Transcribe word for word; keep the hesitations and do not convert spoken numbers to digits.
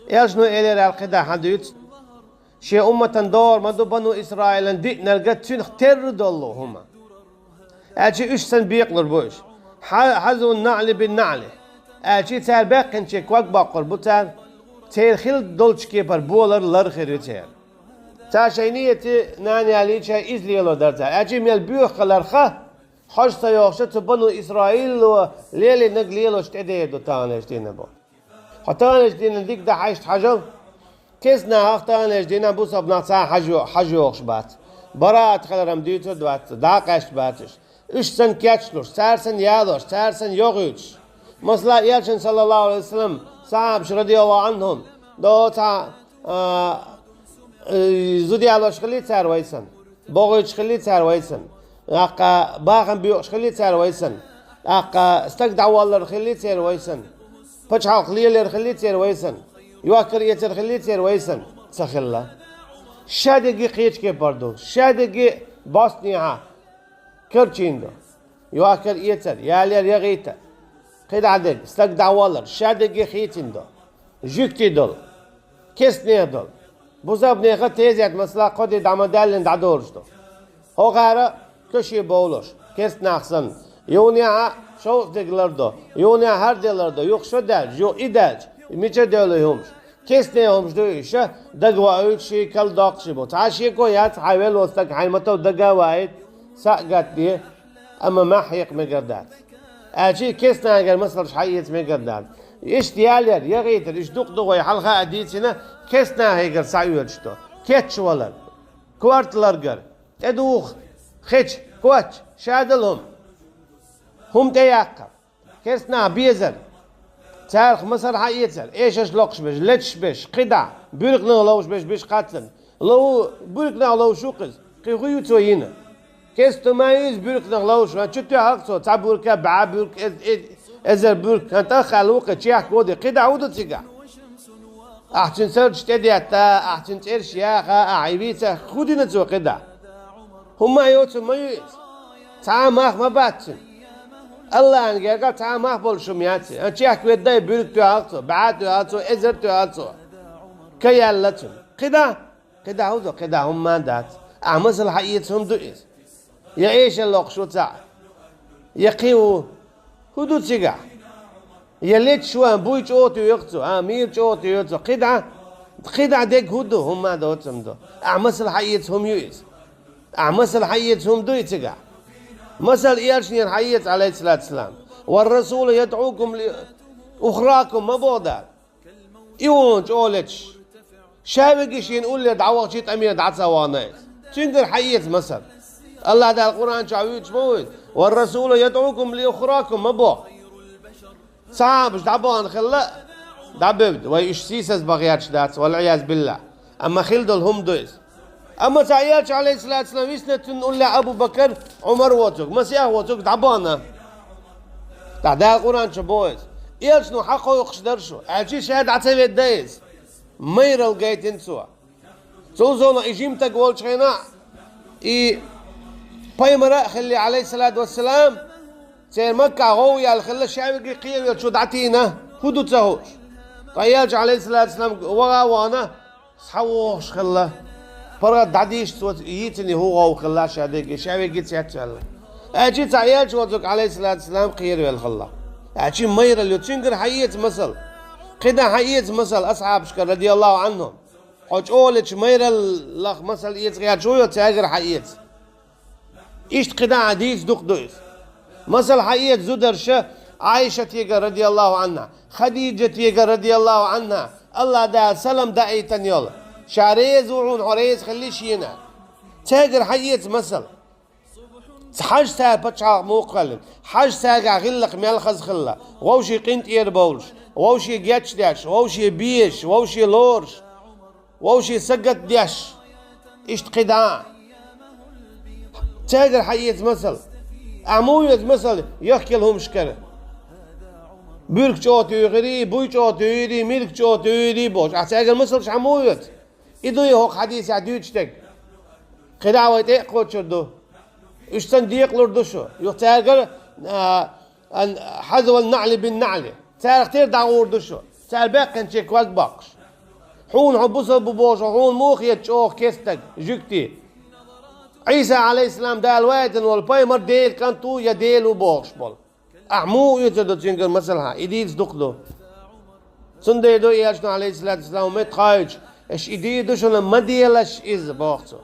Элчано элира аьлла кхидӀа хьадуьйцу: шен умматан догӀур ма ду бану Исраилан диънарг цуьнах терра долу хӀума. Аьлча уьш санна бекъалур бу уьш. Хьа-, хьазун наӀли бин наӀли. Аьлча цара баьккхинче ког боккхур бу цара, церан хилла долчу кепара болар лар хир ю церан. Цара шайн нийяте нана ялийча иза лело дара цара. Аьлча мел боьха хиларх, хьожа ца йогӀуш, цу бану Исраило лелийнарг лелош тӀедер ду таханлерчу дийнахь бу. Хьо таханлерчу дийнахь дика дан хьаьжча хьажал, кестнахах таханлерчу дийнахь бусалба нах цхьа хьажа йо-, хьажа йогӀуш бац. Бараат хилар-м дуьйцур дац, дӀа а къаьсташ бац уьш. Уьш санна кечлуш, цара санна ялош, цара санна йохуьйтуш. Масала, Элчан, саллаллаху Ӏалайхи ва саллам, сахьабаш, радияллаху Ӏанхум, до цхьа, а, э, зуда ялош хилли цара вай санна. БогӀуьйтуш хилли цара вай санна. ТӀаккха бахам боькъуш хилли цара вай санна. ТӀаккха стаг дӀаваллар хилли церан вай санна. Пачхьалкх лелор хилли церан вай санна. Йохкар-эцар хилли церан вай санна. Ца хилла. Шадерриге кхечу кепара ду. Шадерриге бостнехьа карчийна ду. Йохкар-эцар, ялор, ягӀийтар. КхидӀа дерг, стаг дӀаваллар, шадерриге хийцина ду. Жуьгтий долу. Кестнех долу. Бусалба нехан тезет, масала, кхо де дӀа ма даьллина дӀадолуш ду. ХӀокхара каше бовлуш, кестнах санна. Юханехьа шовзткъа дерг лардо, юханехьа хӀара де лардо, юха шо даьлча, юха и даьлча, мичара девлла хӀумаш. Кестнех хӀумаш ду иша, дага ваийтуш, шен кал доккхуш бу. Цхьа шеко яц, хьайн вело стаг хьайн ма-тов дага а ваийта, схьа а гатде, амма мах хьекха мегар дац. Аьлча кестнахьигара масалш хьаэца мегар дац. Иштта ялор, ягӀийтар, иштта дукха ду вай хьалха а дийцина, кестнахьигара схьаоьцуш ду. Кечвалар, корта ларгар, тӀедуха, хеча, коч, шадолу хӀума. ХӀума тӀеяккхар. Кестнахь безар. Царах масал хьаэцар. Эшарш локхуш берш, леташ берш, кхидӀа, буьрканах ловш берш, беш кхаццана. Лов-, буьрканах ловш ву-кх иза. Кхин хӀун ю цо йина? Кеста ма ю иза буьрканах ловш, ван чу тоьхна-кх цо, цхьа буьрка, бӀе буьрка, эз-, эз-, эзар буьрка, кхин тӀаккха аьлла ву-кх, чехка воде, кхидӀа хӀун ду цигахь? Ахь цуьнан сардаш тӀедетта, ахь цуьнан цӀераш яха, ахь и вийца, хӀун дина цо кхидӀа? ХӀумма а йоцург ма ю иза. Цхьа а мах ма бац цуьнан. АллахӀан гергахь цхьа а мах болуш хӀума яц и. Чехка ведда и буьрка тоьхна-кх цо, бӀе тоьхна цо, эзар тоьхна цо. Ка яьлла цунна. КхидӀа? КхидӀа хӀун ду, кхидӀа хӀумма а дац. Ахь масал хьаэца хӀума ду иза. Я эшар локхуш ву цхьаъ, я кхин ву. ХӀун ду цигахь? Я леташ ван буй чӀогӀа тоьхна цо, а, мийра чӀогӀа тоьхна цо. КхидӀа, кхидӀа дерг хӀун ду, хӀумма а доцург ду. Ахь масал хьаэца хӀума ю иза. Ахь масал хьаэца хӀума дуй цигахь? Масал элчанера хьаэца, Ӏалайхиссалату вассалам. «Вар-расулу ядӀукум ли ухракум» ма боху Дала. И вон чӀогӀа леташ. Ша вегий шена уллера дӀавахчий тӀамера дӀа ца вахана иза. Цуьнгара хьаэца масал. АллахӀ Дала Къуръан чохь вуьйцуш ма вуьйцу: «Вар-расулу ядӀукум ли ухракум» ма боху. Сахьабаш дӀабахана хилла, дӀабевдда. Вай уьш сийсаз бан гӀерташ дац, вал-Ӏиязу биллахӀ. Амма хилла долу хӀума ду иза. Амма цхьа элча, Ӏалайхиссалату вассалам, висна цуьнан уллехь Абу Бакар, Ӏумар воцург, масех воцург дӀабахана. ТӀаккха Дала Къуръан чу боху иза. Элчано хьакхойкхуш дара шу, аьлча ша дӀа ца ведда иза. Майралла гайтина цо. Цул совнаха и жима стаг волчу хенахь, и пайхамар а хилла, Ӏалайхиссалату вассалам, церан Маккахь гӀовгӀа яьлла хилла, ша вегий кхеравеллачо дӀатийна, хӀун ду ца хууш. Ткъа элча, Ӏалайхиссалату вассалам, ваха а вахана, схьавогӀуш хилла. ПаргӀат дӀадийша цо йийцина хӀун гӀовгӀа хилла ша дерг, ша вегий цецваьлла. Аьлча цхьа элча воцург, Ӏалайхиссалату вассалам, кхеравелла хилла. Аьлча майралла ю, цуьнгара хьаэца масал. КхидӀа хьаэца масал асхьабашкара, радияллахӀу Ӏанхум. Хьо чӀогӀа леташ майраллах масал эца гӀерташ ву йо, цаьргара хьаэца. Иштта кхидӀа а дийца дукха ду иза. Масал хьаэца зударша Ӏайшатегара, радияллахӀу Ӏанхьа, Хадижатегара, радияллахӀу Ӏанхьа, АллахӀ Дала салам даийтина йолу. Ша реза ву хьуна, хьо реза хилли шена. Цаьргара хьаэца масал. Хьажа цара пачхьалкх муха хилла, хьажа цаьргахь гӀиллакх мел хаза хилла, вовшийн къинтӀера бовлуш, вовшийн гечдеш, вовшийн безаш, вовшийн лоруш, вовшийн сагатдеш, иштта кхидӀа а. Цаьргара хьаэца масал. Ахь муха оьцу масал яхкина хӀумашкара? Буьрка чӀогӀа туьйхирий, буй чӀогӀа туьйхирий, мирг чӀогӀа туьйхирий бохуш. Ахь цаьргара масалш ахь муха оьцу? И дуй хӀокху хьадисехь дуьйцуш дерг? КхидӀа вай тӀе а кхочур ду. Уьш санна декъалур ду шу. Юха цаьргара, а, ан-, хьазаван наӀли бин наӀли. Царах тера дӀагӀур ду шу. Цара баьккхинче ког боккхуш. Хьуна хьо бусалба ву бохуш, хьуна муха хета чӀогӀа кестаг, жуьгти? Ӏийса, Ӏалайхиссалам, Дала ваийтина волу пайхамар Делан кӀант ву я Дела ву бохуш болу. Ахьа муха оьцур ду цуьнгара масала? И дийца дукха ду. Цундела ду Элчано, Ӏалайхиссалату вассалам, меттахоуьйтуш: «Аша и дийр ду шуна, ма делаш иза», – боху цо.